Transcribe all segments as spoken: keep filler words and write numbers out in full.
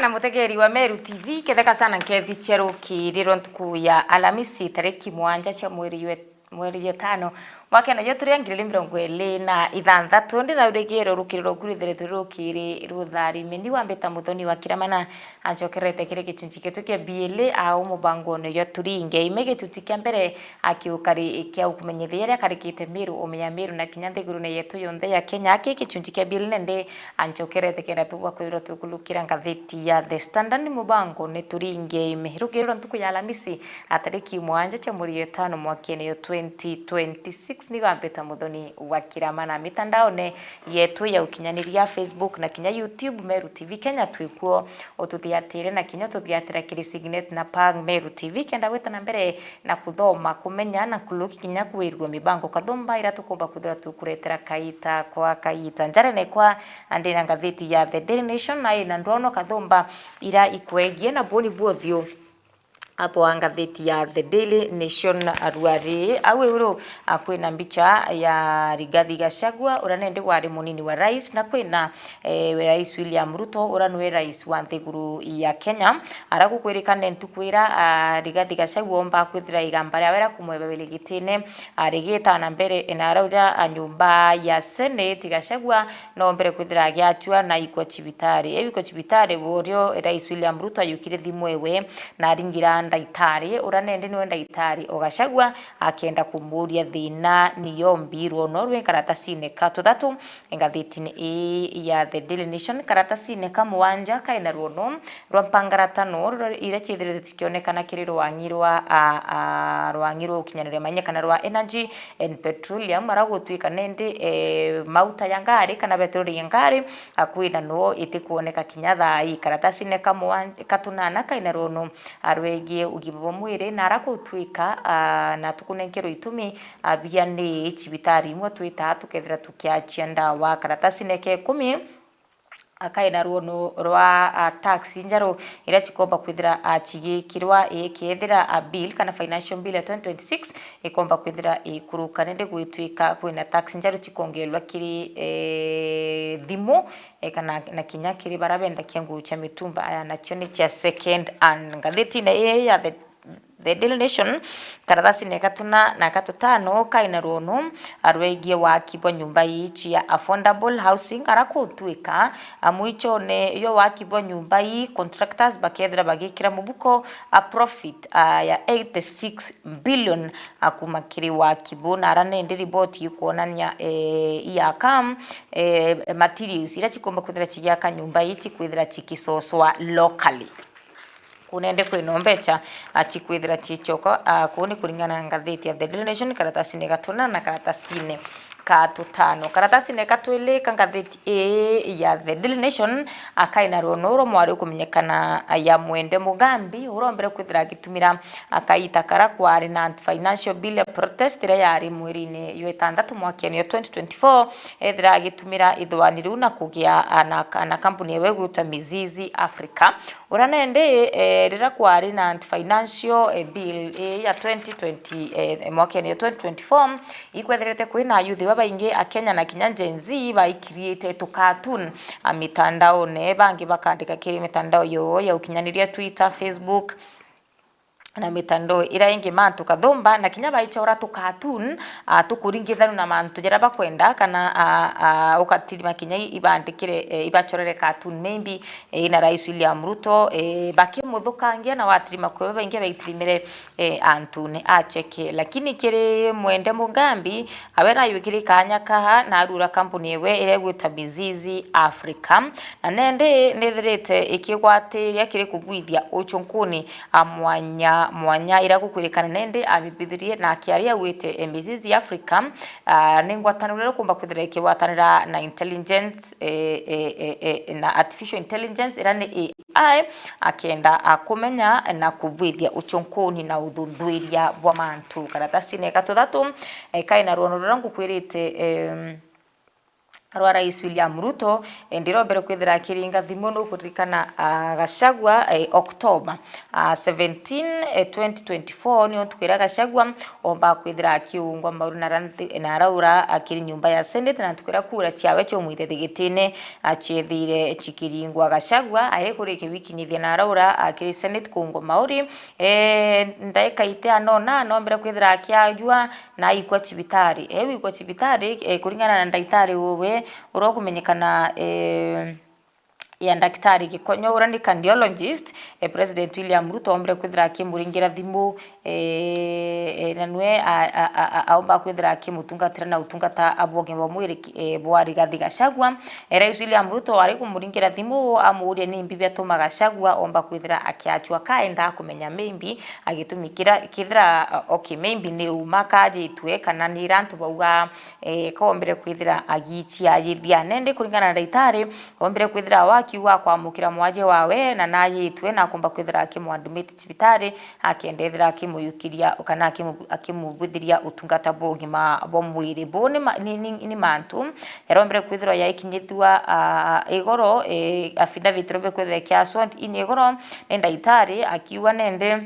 Na mutegeri wa Meru T V, ketheka sana nkethi cia rukiri rwa ntuku ya Alamisi, tariki mwanja cia mweri ywe-, mweri ya tano, mwakene jwa turi ya ngiri igiri mirongo iri na ithanthatu. Ndi na urigiro rukiri rwa kwithira turi rukiri rutharime. Ni wambita Muthoni wa Kiramana, ancokerete kiri gicunci gitu kia B L A au mubangone jwa Turinge Ime, gicunci kia mbere akiukari kia ukumenyithia aria akarikite Meru, umenya Meru na kinya nthigurune yetu yonthe ya Kenya. Aki gicunci kia B L A nende ancokerete kenda tugwa kwithirwa tukulukira ngatheti ya The Standard, ni mubango ni Turinge Ime. Rukiri rwa ntuku ya Alamisi, a tariki mwanja cia mweri ya itano mwakene yo twenty twenty-six, ni gambita Muthoni wa Kiramana. Mitandaone yetu ya ukinyaniria, Facebook na kinya YouTube, Meru T V Kenya, twikuo, ututhiatire na kinya ututhiatira kiri Signet na Pang Meru T V, kenda gwita na mbere na kuthoma, kumenya na kuluki kinya kwirua mibango kathumba ira tukumba kwithirwa tukuretera kaita kwa kaita. Njare nekwa ndi na ngatheti ya The Daily Nation, na ina ndwono kathumba ira ikwegie na bwoni bwothiu apo a ngatheti ya The Daily Nation aruari. Au iguru, a, kwina mbicha ya Rigathi Gachagua, uria nende wari munini wa rais, na kwina, eh, Rais William Ruto, uria niwe rais wa nthiguru ya Kenya. Ara gukwirikana ntuku ira, a, Rigathi Gachagua omba kwithira igamba riawe ria kumweba wiri gitine, a, rigita na mbere, na arauria, a, nyumba ya Senate, Gachagua no mbere kwithira agiachua na ikwa cibitari. Ewe ikwa cibitari, burio Rais William Ruto ayukire thimu ewe na aringira ndaitari, uria nende niwe ndaitari o Gachagua, akenda kumuria thina niyo mbi rwono rwi nkaratasine ka tuthatu ngathitine ii ya The Daily Nation. Karatasine ka muwanja kaina rwono rwa mpangaratano, rwa-, iria ciithirite cikionekana kiri rwang'i rwa, a, a, rwang'i rwa ukinyaniria mainya kana rwa Energy and Petroleum, ara gutwika nende, e, mauta ya ngari kana petroli ya ngari, a, kwina no itikwoneka kinya thaa ii. Karatasine ka muwan-, ka tunana kaina rwono, a, rwegie ugima bwa mwiri, na ara gutwika, a, na tukunenkerwe itumi, a, bia ni cibitari imwe twitaa tukethira tukiachia ndawa. Karatasine ka ikumi, a, kaina rwono rwa, a, tax njeru iria cikomba kwithira, a, cigikirwa, ikethira, a, bill kana financial bill ya twenty twenty-six ikomba kwithira ikuruka, nende gwitwika kwina tax njeru cikongelwa kiri, e, thimu, e, kana na kinya kiri bara bendakia nguu cia mitumba, aya nacio ni cia second hand. Ngathitine ii ya The The Daily Nation, karatasine ka tuna na ka tutano kaina rwono, a, rwegie waki bwa nyumba ii cia affordable housing, ara kutwika, a, mwichone yo waki bwa nyumba ii, contractors bakethira bagikira mubuko, a, profit, a, ya eighty-six billion, a, kuma kiri waki bu. Na ara nende riboti ikwonania, e, iaka, e, materials iria cikomba kwithira cigiaka nyumba ii cikwithira cikisoswa locally. Kunende kwina mbecha, a, cikwithira ciicoka, a, kuu ni kuringana na ngathiti ya The Daily Nation, karatasine ga tuna na karatasine ka tutano. Karatasine ka twili ka ngathiti ii ya The Daily Nation, a, kaina rwono rwa mwari ukumenyekana, a, ya Mwende Mugambi, urombere kwithira agitumira, a, kaita kara kwari na anti-financial bill ya protest iria yari mweri-ini jwa itantatu mwakene jwa twenty twenty-four, ethira agitumira ithuani riu na kugia, a, na, na kampuni ewe gwitwa Mizizi Africa. Uria nende, eh, riria kwari na anti-financial, eh, bill, eh, ya twenty twenty, eh, mwakene ya twenty twenty-four, ikwethirite kwina ayuthi babaingi a Kenya na kinya Gen Z baikiriite tu cartoon, a, mitandaone, bangi bakandika kiri mitandao yo ya ukinyaniria, Twitter, Facebook, na mitandao iria ingi mantu kathumba, na kinya baichora tu cartoon, a, tukuringithanu na mantu jaria bakwenda, kana, a, a, ugatirima kinya i-, ibandikire, e, ibacorere cartoon maybe, e, ina Rais William Ruto, e, bakimuthukangia, na watirima kwi babaingi baitirimire, e, antune acheke. Lakini kiri Mwende Mugambi, awe nayukire kanya kaha na arura kampuni ewe iria igwita Mizizi Africa, na nende nithirite ikigwatiria kiri kugwithia uchunkuni, a, mwanya mwanya, iria gukwirikana nende amibithirie na akiaria augite, e, Mizizi Africa, a, ni ngwataniro iria ukumba kwithira ikigwatanira na intelligence, e, e, e, e, na artificial intelligence, iria ni A I, akenda, a, kumenya na kubwithia uchunkuni na uthuthwiria bwa mantu. Karatasine ka tuthatu, e, kaina rwono ruria ngukwirite, em, rwa Rais William Ruto, eh, ndirombere kwithira akiringa thimu. Nukuririkana, ah, Gachagua, eh, October, ah, seventeen, eh, twenty twenty-four, nio ntuku iria Gachagua omba kwithira akiungwa mauru na ranthi-, na araura akiri nyumba ya Senate, na ntuku iria kura ciawe ciaumwithirie gitine, ah, ciethire cikiringwa. Gachagua ari kurikia wikinyithia na araura akiri Senate kuungwa mauri, eh, ndaika ite anona, nombere kwithira akiajua na aikwa cibitari. E, wikwa cibitari, e, kuringana na ndagitari uwe uria ukumenyekana, e, ya ndagitari Gikonyo, uria ni cardiologist, e, President William Ruto ombire kwithira akimuringira thimu, e, e, na nwe a-, a-, a-, a-, aomba kwithira akimutungatira na utungata bwa ugima bwa mwiri ki-, e, bwa Rigathi Gachagua. E, Rais William Ruto ari kumuringira thimu, amuuria ni mbi biatuma Gachagua omba kwithira akiachwa kaenda kumenya maybe agitumi kira, kithira, uh, okay, maybe ni uma kajitwe kana ni ira antu bauga, eh, kombere kwithira agichiajithia. Nende kuringana na ndagitari, ombere kwithira wakiuga kwamukira mwaje wawe na najitwe na akomba kwithira akimuadmit cibitari, akendethira akimuyukiria kana akimu-, akimubwithiria utungata bwa ugima bwa mwiri. Buu ni ma-, ni, ni, ni mantu yarombere kwithirwa yaikinyithua, ah, igoro, eh, affidavit irombere kwithirwa ikiaswa ini igoro ni ndagitari akiuga nende,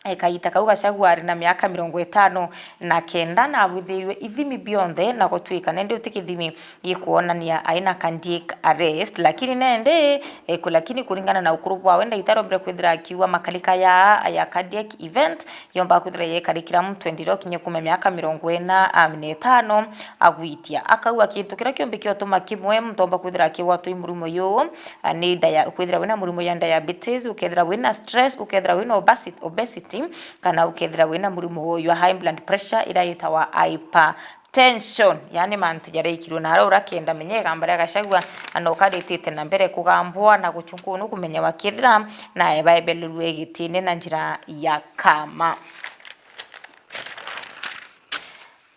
eh, kaita kau Gachagua ari na miaka mirongo itano na kenda na abwithiirwe ithimi bionthe na gutwika nende uti kithimi gikwonania aina cardiac arrest, lakini nende, eh, ku-, lakini kuringana na ukuru bwawe ndagitari ombire kwithira akiuga makarika ya, ya cardiac event yomba kwithira yekarikira muntu endire okinya kuma miaka mirongo ina na itano agwitia. Akauga kintu kiria kiumbi kiotuma kimwe muntu omba kwithira akigwatwa i murimo yuu, ah, ni dia-, kwithira wina murimo ya diabetes, ukethira wina stress, ukethira wina obesi-, obesity, kana ukethira wina murimo yuu ya high blood pressure iria yitawa hypertension, yani mantu jaraikirwe na aria urakenda menye igamba ria Gachagua, na ukaritite na mbere kugambwa na guchunkunwa kumenyewa kethira na ebaebelelwe gitine na njira ya kama.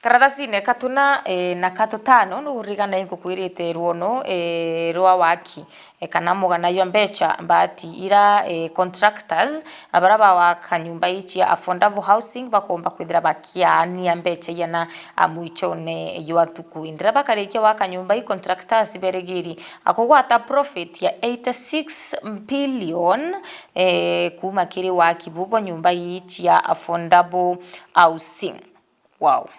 Karatasine katuna, eh, na katutano, nuririkana inkukwirite rwono, eh, rwa waki, eh, kana mugana jwa mbecha mbaati ira, eh, contractors, na baria bawaka nyumba ii cia affordable housing bakomba kwithira bakiaania mbecha iana, a, mwichone jwa ntuku. Indira bakarikia waka nyumba ii, contractors berigiri akugwata profit ya eighty-six billion, eh, kuma kiri waki buu bwa nyumba ii cia affordable housing. Wow.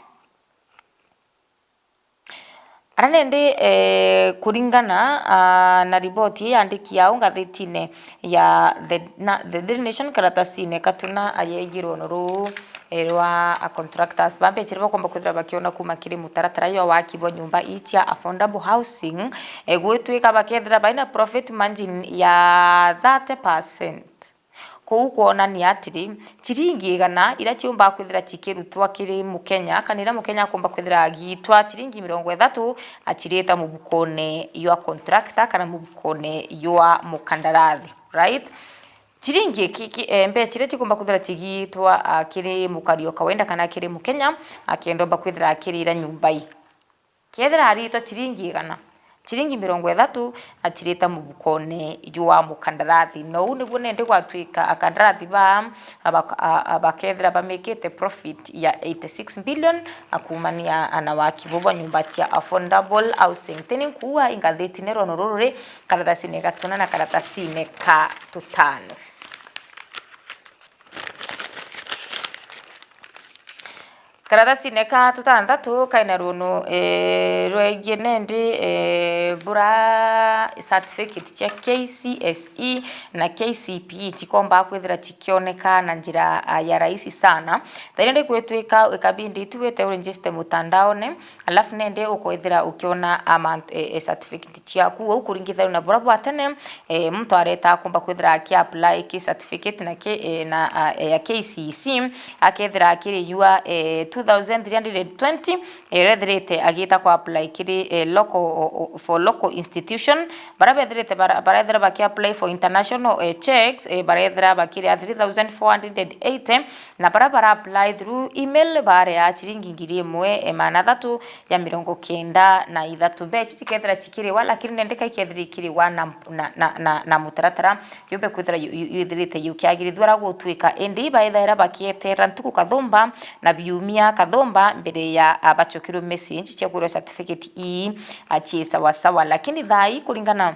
Ara nende, eh, kuringana, ah, na riboti ii yandiki yao ngathetine ya The, na, The Daily Nation, karatasine katuna ayegirwe no ruu, eh, rwa a contractors ba mbecha iria bakomba kwithira bakiona kuma kiri mutaratara jwa waki bwa nyumba ii cia affordable housing, eh, gwitwika bakethira baina profit margin ya thirty percent. Kuu kwonania atiri, chiringi igana iria ciumbaga kwithira cikirutwa kiri Mukenya, kana iria Mukenya akomba kwithira agitwa chiringi mirongo ithatu, achirita mubukone jwa contractor kana mubukone jwa mukandarathi, right? Chiringi ki, ki, eh, mbecha iria cikomba kwithira cigitwa, ah, kiri mukari o kawaida kana kiri Mukenya, akenda omba kwithira akirira nyumba ii. Kethira aritwa chiringi igana, chiringi mirongo ithatu achirita mubukone jwa mukandarathi. Na uu niguo nende gwatwika akandarathi baa abak-, a, a, bakethira bamikite profit ya eighty-six billion akumania na waki buu bwa nyumba cia affordable housing. Tini nkuua ingathitine rwono ruru ri karatasine gatuna na karatasine ka tutano. Karatasine ka tutanthatu kaina rwono, eh, rwegie nendi, eh, bura certificate cia K C S E na K C P E cikomba kwithira cikioneka na njira, ah, ya rahisi sana. Thairi ndi gwitwika ikabindi itu wite uregister mutandaone, alafu nendi ukwithira ukiona ama, eh, eh, certificate ciaku. Uu kuringithania na bura bwa tene, eh, muntu areta akomba kwithira aki apply ki certificate na ki, eh, na, ah, eh, ya K C C, akethira akiriua, eh, two thousand three hundred and twenty, eh, rethirite agita ku apply kiri, eh, local, o, o, for local institution, bara bethirite bara, barethira baki apply for international, eh, checks, eh, barethira bakiria three thousand four hundred and eighty, na bara bara apply through email baria chiringi ngiri imwe, eh, magana athatu ya mirongo kenda na ithatu. Mbecha ici cikethira cikiriwa, lakini nende kaikethira ikiriwa na, na, na, na, na mutaratara, yumbe kwithira yu-, yu-, yithirite yukiagirithua ara gutwika. Indi baithaira bakieterera ntuku kathumba na biumia Kathumba mbere ya, ah, bachokirwe message cia kwirwa certificate ii, ah, ci sawa sawa. Lakini thaa ii kuringana,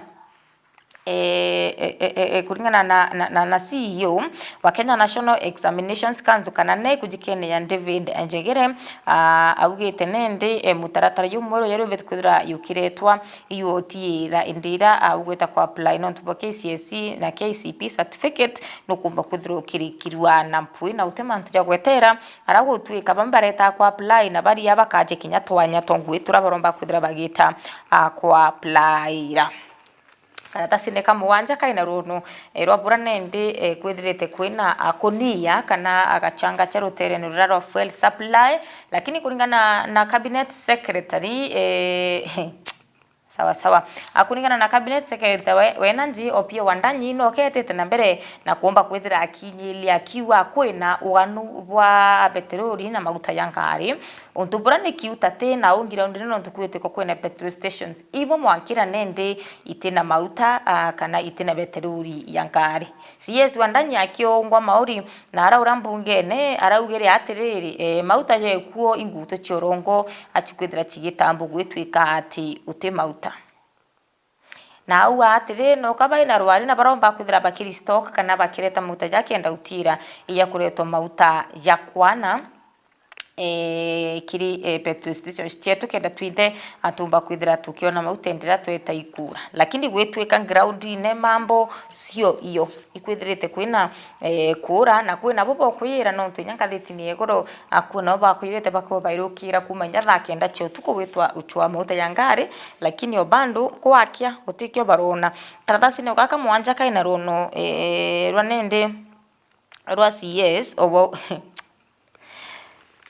eh, eh, eh, eh, kuringana na, na, na, na C E O wa Kenya National Examinations Council kana NEC kujikene ya David Njegere, ah, augite nende, eh, mutaratara jumweru jari umbite kwithirwa jukiretwa iu utiira indi ira, ah, ugwita ku apply nontu bwa K C S E na K C P certificate nukumba kwithirwa ukirikirwa na mpwi na uti mantu ja gwetera. Ara gutwika bamwe bareta ku apply na baria bakaje kinya twanya twa ngui turia baromba kwithira bagita, ah, ku apply-ra. Karatasine ka mugwanja kaina runu, eh, rwa bura nende, eh, kwithirite kwina, ah, kunia kana, ah, gachanga cha ruterene ruria rwa fuel supply, lakini kuringana na cabinet secretary, eh, sawa sawa. Ah, kuringana na cabinet secretary we-, wena nji Opiyo Wandanyi no ketete na mbere na kuomba kwithira akinyiria akiuga kwina uganu bwa peteroli na maguta ya ngari. Untu bura ni kiu tati na ungi ground-ini nontu kwitiko kwina petrol stations imwe mwankira nende itina mauta, ah, kana itina peteroli ya ngari. C S Wandanyi akiungwa mauri na araura mbungene, araugire atiriri, eh, mauta jekuo ingutu cia urongo achikwithira chigitambugwa gwitwika ati uti mauta. Na auga atiri, no ka baina rwari na baromba kwithira bakiri stock kana bakireta mauta ja kenda utira iya kuretwa mauta ja kwana, eh, kiri, eh, petrol stations cietu kenda twinthe atumba kwithira tukiona mauta endera tweta ikura. Lakini gwitwika ground-ine mambo sio iyo. Ikwithirite kwina, eh, kuura, na kwina bo bokwiyira, nontu inya ngathitini ya iguru, a, kwina bo bakwirite bakauga bairukira kuuma inya thaa kenda cia utuku gwitwa uchwa mauta ya ngari, lakini o bado kwakia gutikio barona. Karatasine gaka mwanja kaina runo, eh, rwa nende rwa C S, obo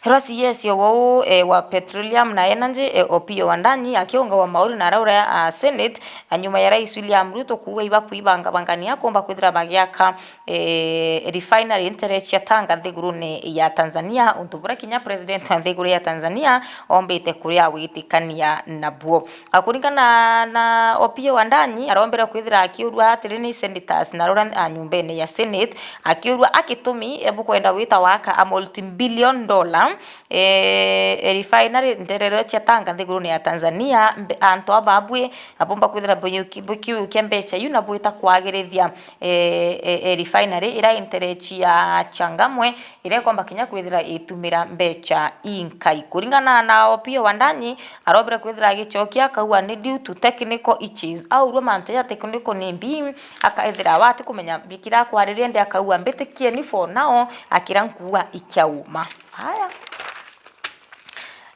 Rwa C S uu, eh, wa Petroleum na Energy, eh, Opiyo Wandanyi akiunga wa mauri na araura, ah, Senate, ah, nyuma ya Rais William Ruto kuuga ibakuibangabangania kumba kwithira bagiaka, eh, refinery ntere cia Tanga nthigurune ya Tanzania, untu buria kinya President wa nthiguru ya Tanzania ombite kuria witikania nabuo. Ah, kuringana na Opiyo Wandanyi, arombere kwithira akiurua atiri ni senators na rura, ah, nyumbene ya Senate, akiurua akitumi, eh, bukwenda gwita waka a multi-billion dollar, eh, eh, refinery nterero cia Tanga nthigurune ya Tanzania, mbe-, antu aba abwi abomba kwithira buyu-, bukiukia mbecha iu na bwita kwagirithia, eh, eh, eh, refinery ira ntere cia Changamwe, iria ikomba kinya kwithira itumira mbecha inkai. Kuringana na Opiyo Wandanyi, arobire kwithira agicokia akauga ni due to technical issues. Aurua mantu ja technical ni mbi, akaithira wati kumenya bikira kwariria ndi akauga mbitikieni for now, akira nkuua ikiauma. Haya.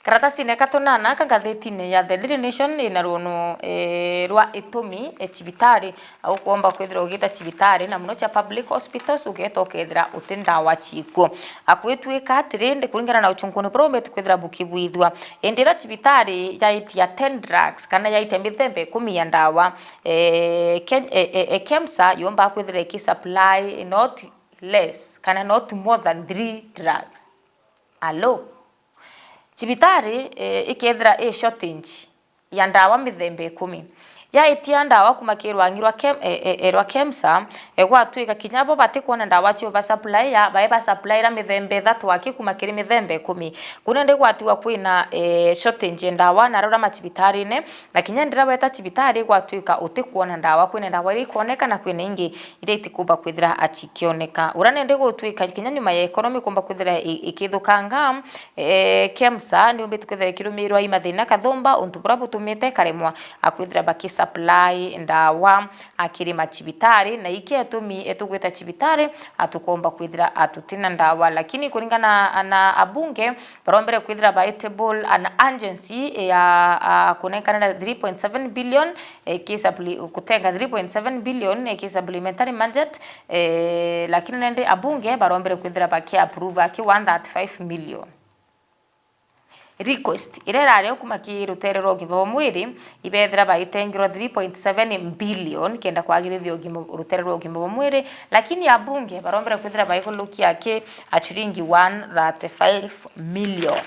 Karatasine ka tunana ka ngathitine ya The Daily Nation ina runo, eh, rwa itumi, eh, cibitari, au kuomba kwithira ugita cibitari, na muno cia public hospitals, ugeta ukethira uti ndawa ciikuo. Akwitwika atiri, ndi kuringana na uchunguni buria umbite kwithira bukibwithua, indi ira cibitari yaitia ten drugs, kana yaitia mithemba ikumi ya ndawa, eh, Ken-, eh, eh, eh, KEMSA yomba kwithira ikisupply not less, kana not more than three drugs. Alo? Cibitari, eh, ikethira i shortage ya ndawa mithemba ikumi. Yaitia ndawa kuma ki rwangi rwa Kem-, eh, eh, eh, rwa KEMSA, eh, gwatwika kinya bo batikwona ndawa cio ba supply ya, bae ba supply ra mithemba ithatu aki kuma kiri mithemba ikumi. Kuna ndi gwatiwa kwina, eh, shortage ya ndawa na rura macibitarine, na kinya ndira weta cibitari gwatwika utikwona ndawa, kwina ndawa iria ikoneka na kwina ingi iria itikumba kwithira achikioneka. Ura nende gutwika kinya nyuma ya economy kumba kwithira i-, ikithukanga, eh, KEMSA ni umbite kwithira ikirumirwa i mathina kathumba, untu bura butumite karemwa akwithira bakisupply ndawa akiri macibitari, na iki etumi etugwita cibitari atukomba kwithira atutina ndawa. Lakini kuringana na abunge, barombere kwithira bai table an urgency ya, ah, kunenkanira three point seven billion, eh, ki suppli-, kutenga three point seven billion, eh, ki supplementary budget, eh, lakini nende abunge barombere kwithira baki approve aki one thirty-five million. Request iria irari o kuma ki rutere rwa ugima bwa mwiri, ibethira baitengirwa three point seven billion kenda kwagirithia ugima, rutere rwa ugima bwa mwiri, lakini abunge barombere kwithira baigulukia ki a chiringi one thirty-five million.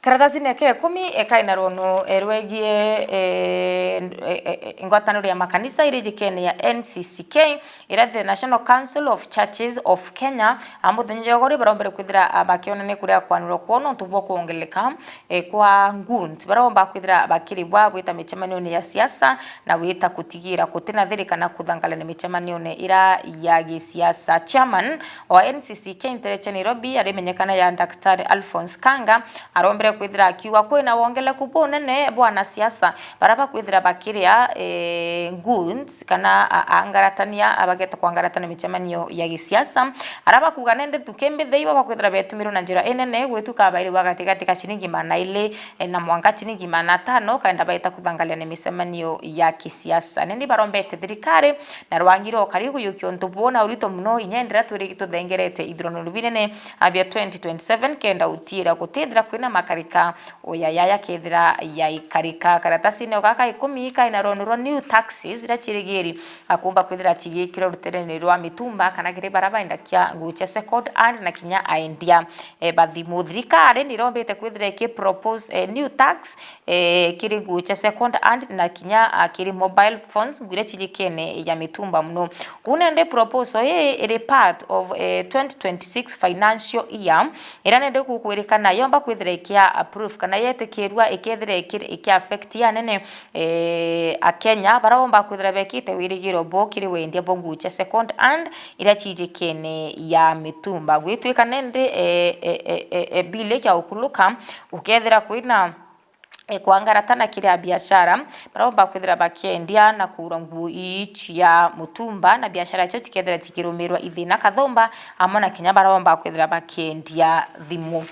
Karatasine ka ikumi, e, kaina rwono, e, rwegie, e, e, e, e, ngwataniro ya makanisa iri jikene ya N C C K, iria the National Council of Churches of Kenya, a, muthenya jwa uguri barombere kwithira, a, bakionania kuria kwanirwa kwao nontu bwa kwongeleka, e, kwa goons, baria bomba kwithira bakiribwa gwita micemanione ya siasa na gwita kutigira kutina thiri kana kuthangalania micemanione ira ya gisiasa. Chairman wa N C C K ntere cia Nairobi arimenyekana ya Daktari Alphonse Kanga arombere kwithira akiuga kwina wongeleku bunene bwa anasiasa baria bakwithira bakiria, e, goons kana a-, angaratania abageta kwangaratania micemanio ya gisiasa, aria bakuga nende ntuki mbithi ibo bakwithira betumirwe na njira inene gwituka bairigwa gatigati ga ciringi magana iri, e, na mwanka ciringi magana atano kaenda baita kuthangalia ni micemanio ya kisiasa. Nindi barombete thirikari na rwangi rwa ukari kuyukia untu buu na urito muno inya ndiria twirigi tuthengerete ithurano binene, a, bia twenty twenty-seven kenda utiira gutithira kwina makarika o ya yaya kethira yaikarika. Karatasine o gaka ikumi kaina rwono rwa new taxes iria cirigiri akumba kwithira cigikirwa ruterene rwa mitumba kana kiri baria baendakia nguu cia second hand na kinya aendia, e, bathimu. Thirikari nirombite kwithira iki propose, e, new tax, e, kiri nguu cia second hand na kinya, a, kiri mobile phones, nguu iria ciri kene ya mitumba muno. Kuu nende proposal ii iri part of, e, twenty twenty-six financial year, iria nende gukwirikana yomba kwithira ikia approve kana yetikirua ikethira iki-, iki affect anene, e, Akenya baria bomba kwithira bekite wirigiro bo kiri wendia bo nguu cia second hand iria cijikene ya mitumba. Gwitwika nende, e, e, e, e, e, bill ikia ukuluka ukethira kwina, e, kwangaratana kiri abiashara baria bomba kwithira bakiendia na kugura nguu ii cia mutumba, na biashara icio cikethira cikirumirwa ithina kathumba, amwe na kinya baria bomba kwithira bakiendia thimu.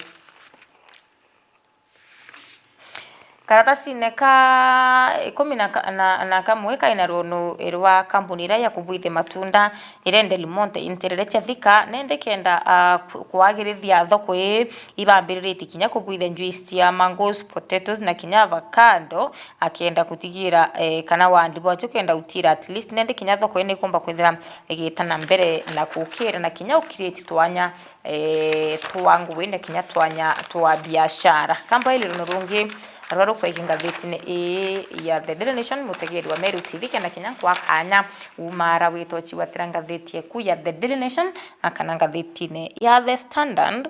Karatasine ka ikumi na ka-, na, na kamwe kaina rwono rwa kambuni iria ya kubwithia matunda iria Del Monte intere cia Thika, nende kenda, a, ku-, kwagirithia thoko ii ibambiriritie kinya kubwithia juice cia mangoes, potatoes na kinya avocado, akenda gutigira, e, kana wandi bwacio kenda gutira at least nende kinya thoko ii nikumba kwithira igita na mbere na kukira na kinya ukiriti twanya, e, twa nguu na kinya twanya twa biashara. Kamba iri runo rungi rwa rukwegi ngathitine ii ya The Daily Nation, mutegeri wa Meru T V, kenda kinya nkwa kanya umara witwa chiwatira ngathiti eku ya The Daily Nation, a, kana ngathitine ya The Standard.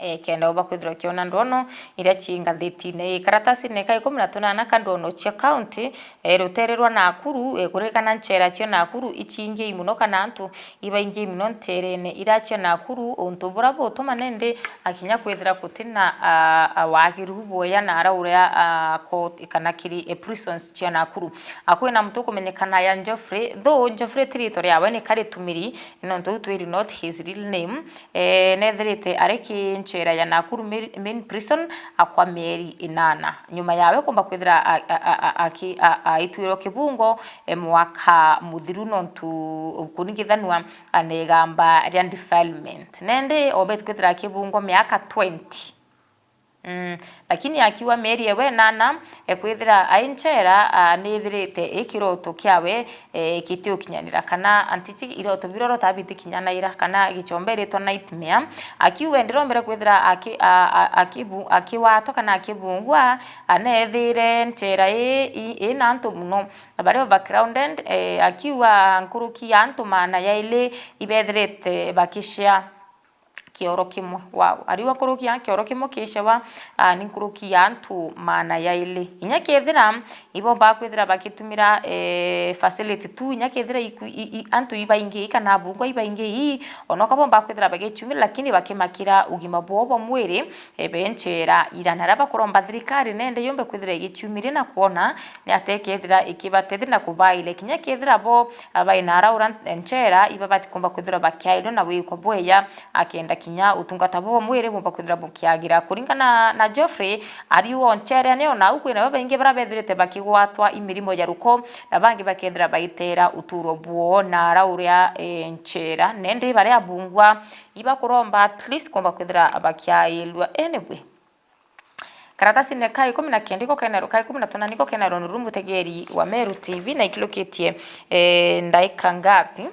E, kenda uba kwithirwa ukiona ndwono iria ci ngathitine ii. Karatasine ka ikumi na tunana ka ndwono cia county, e, rutere rwa Nakuru, e, kuririkana nchera cia Nakuru ichingi muno kana antu ibaingi muno nterene iria cia Nakuru, untu buria butuma nende akinya kwithira gutina, a, a, wagiru bwega na ara uria, a, court kana kiri, e, prisons cia Nakuru. A, kwina muntu ukumenyekana ya Geoffrey, though Geoffrey ti ritwa riawe, ni karitumiri, nontu uu twiri not his real name. E, nethirite ari ki nchera ya Nakuru main, main prison akwa mieri inana. Nyuma yawe kumba kwithira a, a, a, a, aki-, a, aitwirwo kibungo, e, mwaka muthiru nontu kuringithanua, a, na igamba ria defilement. Nende obete kwithira akibungwa miaka twenty. Mm, lakini akiwa mieri ewe inana, e, kwithira ai nchera, a, nithirite i kiroto kiawe, e, gitiukinyanira kana antiti iroto biroro tabitikinyanaira kana gichomba iritwa nightmare. Akiuga ndirombere kwithira aki-, a, a, akibu-, akiwatwa kana akibungwa, a, nethire nchera i, i, ina antu muno, na bari overcrowded, e, akiuga nkuruki ya antu maana yaili ibethirite bakishia kioro kimwe. Wow. Ariu akurukia kioro kimwe kicewa, a, ni nkuruki ya antu maana yaili. Inya kethira ibomba kwithira bakitumira, e, facility tu, inya kethira iku-, i, i, antu ibaingi kana abungwa ibaingi, ona kabomba kwithira bagichumira, lakini bakimakira ugima bwao bwa mwiri, e, benchera ira. Na aria bakuromba thirikari nende yombe kwithira igichumiria na kwona ni atia ikethira ikibatethia na kubaile. Kinya kethira bo, a, baina ara ura nchera, iba batikumba kwithirwa bakiairwa na gwikwa bweya, akenda kinya utungata bwa mwiri bumba kwithirwa bukiagira. Kuringana na Geoffrey, ariuga o nchera ni ona au kwina babaingi bara bethirite bakigwatwa i mirimo ya ruko, na bangi bakethira baitera uturo bwoo na ara uria, e, nchera. Nende baria abungwa ibakuromba at least kumba kwithira bakiairwa. Anyway, karatasine ka ikumi na kenda iko kena, ka ikumi na tano niko kena ronu ru mutegeri wa Meru T V na ikilukitie, eh, ndaika ngapi?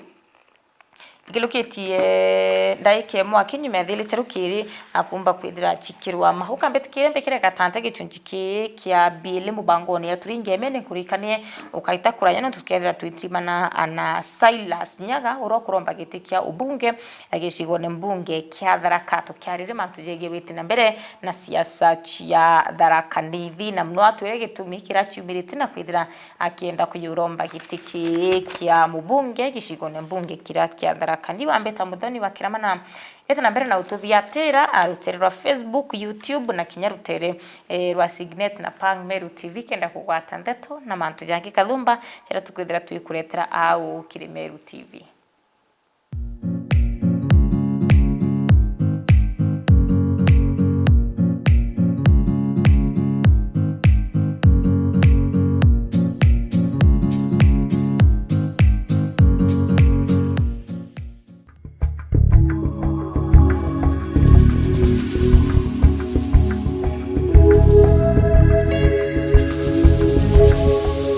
Ngilukitie ndaika imwe aki nyuma ya thiiri cia rukiri akumba kwithira cikirwa mahuka. Mbitikirie mbikire gatante gicunci kii kia biili mubangone ya Turinge Emene nkurikanie ukaita kuraya nontu tukethira twitirimana na Silas Nyaga uria ukuromba giti kia ubunge gicigone mbunge kia Tharaka. Tukiariria mantu jegie witi na mbere na siasa cia Tharaka Nithi, na muno atwire gitumi kiria ciumirite na kwithira akienda kuyuromba giti kii kia mubunge gicigone mbunge kiria kia Tharaka Nithi. Wambeta Muthoni wa Kiramana, ete na mbere na ututhiatira a rutere rwa Facebook, YouTube na kinya rutere, eh, rwa Signet na Pang Meru T V kenda kugwata ndeto na mantu jangi kathumba jaria tukwithira twikuretera au kiri Meru T V.